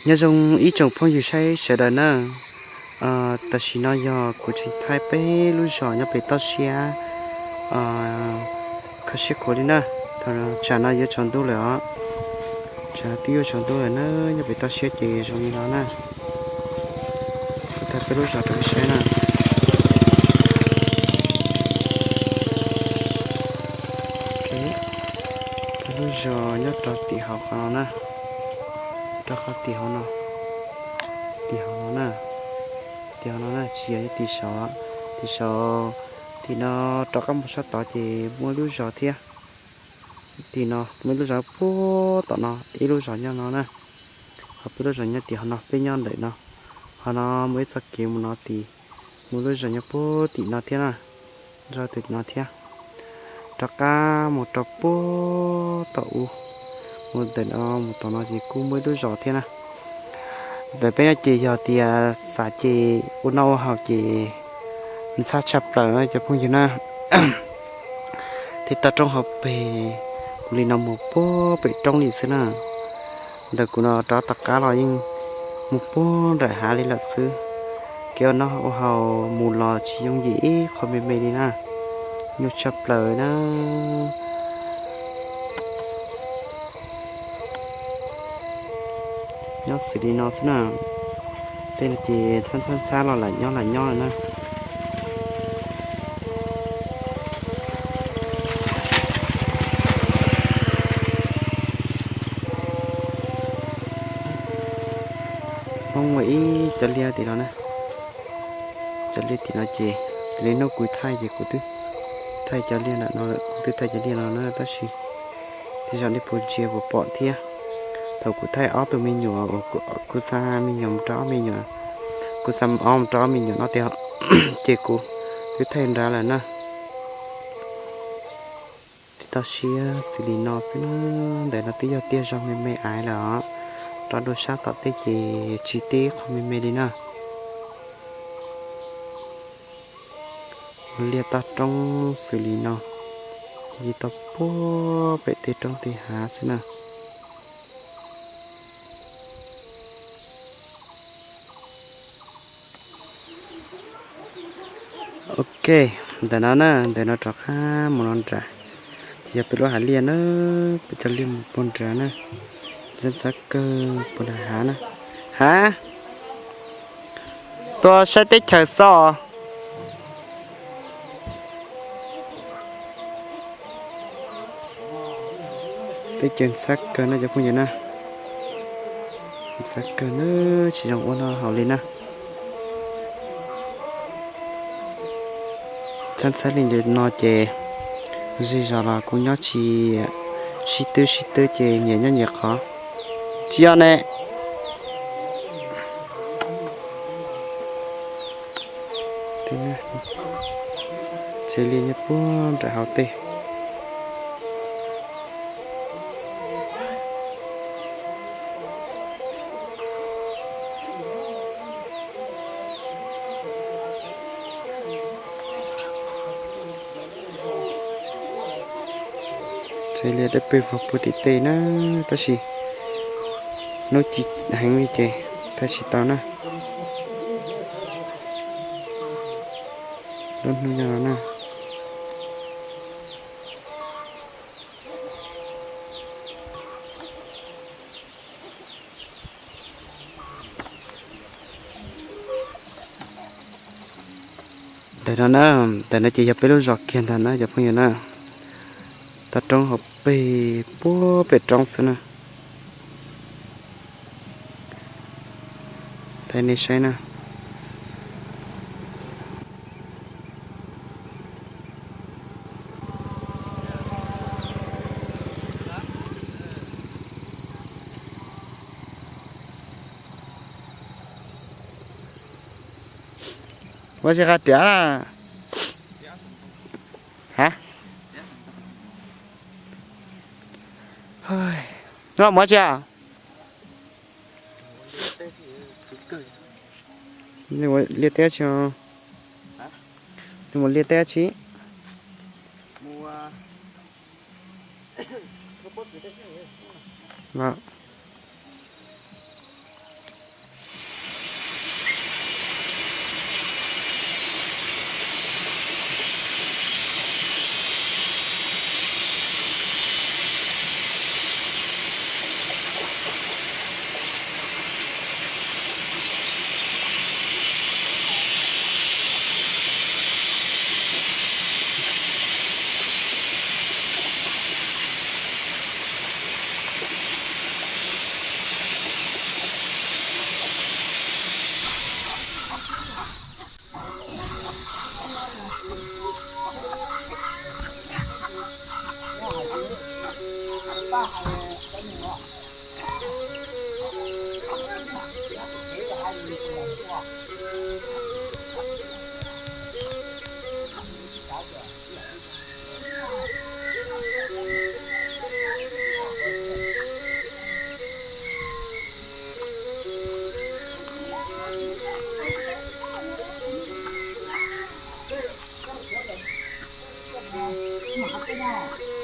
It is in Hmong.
Nyob zoo ib tsoom phooj ywg saib sawv daws na. Tam sim no yog kuv tseem thaij peb lub zos nyob pem toj siab kho siab khuav li na. Thaum tsam no yuav tsaus ntuj lawm os. Tsam twb yuav tsaus ntuj lawm na, nyob pem toj siab ces zoo li no na. Kuv thaij peb lub zos rau peb saib na. Peb lub zos nyob rau tim hauv qhov no na. Rau qhov tim hauv no. Tim hauv no na. Tim hauv no na, tsis yog tim saud. Tim saud, tim no rov qab mus sab tod ces muaj lub zos thiab. Tim no muaj ib lub zos puag tom no, ib lub zos nyob no na. Ho peb lub zos nyob tim hauv no, peb nyob ntawm no. Ho no muaj ib txoj kev mus no tim, muaj lub zos nyob puag tim no thiab na. Zos tim no thiab. Rov qab mus rau puag tom ub, mus ntawm no mus tom no ces kuj muaj ib lub zos thiab na. Ntawm peb no ces yog tias xav ces ua noj ua haus ces ntxhab tshaj plaws no cov phooj ywg na. Thiab toj roob hauv pes, kuv li no mus puag pem roob li xwb na. Ntawm kuv no rov tom qab los yeej mus puag nram hav li lawm xwb. Kev ua noj ua haus mus los tsis yooj yim ib qho me me li na. Nyuaj tshaj plaws na. Nyob xws li no xwb na. Tej no ces ntxhab ntxhab ntxhab los lam nyob lam nyob na. Hmoob ua ib cov liaj tim no na. Cov liaj tim no ces xws li hnub kuv thaij ces kuv twb thaij cov liaj no, kuv twb thaij cov liaj no na tab sis tej zaum nej puas ntsia puas pom thiab. Thaum kuv thaij ob tug me nyuam uas kuv xa me nyuam mus rau ob me nyuam, kuv xa ob mus rau ob me nyuam no tias ces kuv twb thaij nrad lawm na. Tej toj siab xws li no xwb na. Ntawm no twb yog tiaj zog me me aiv lawm os. Rov dua sab tom tej ces tsis tib qho me me li na. Liaj toj roob xws li no, li tau puag pem tej roob tej hav xwb na. Ok, ntawm no na, ntawm no rov qab mus no nram, ces yog peb lub hav liaj na, peb cov liaj mus puag nrad na, ntxhab ntxhab kawg puag nram hav na. Hav, tuaj saib teb chaws xwb. Teb chaws ntxhab kawg na cov phooj ywg na, ntxhab kawg na, tsis zoo ua noj haus li na. Ntxhab ntxhab li no ces zej zos los kuj nyob tsis sib twb sib twb ces nyias nyob nyias qhov. Tsis yog ne. Tsev liaj nyob puag nram hauv tej. Tsev liaj dawb paug vog puag tim tej na, tab sis hnub ci heev li ces thaij tsis tau na. Lub hnub nyob no na. Ntawm no na, ntawm no ces yog peb lub zos kiag ntag na cov phooj ywg na. Toj roob hauv pes puag pem roob xwb na. Thaij nej saib na. Ua tsis qab riam na. Ha? Noj mov tsis? Liaj teb tsis? Mus liaj teb tsis? Los. Mam qab tuaj mog.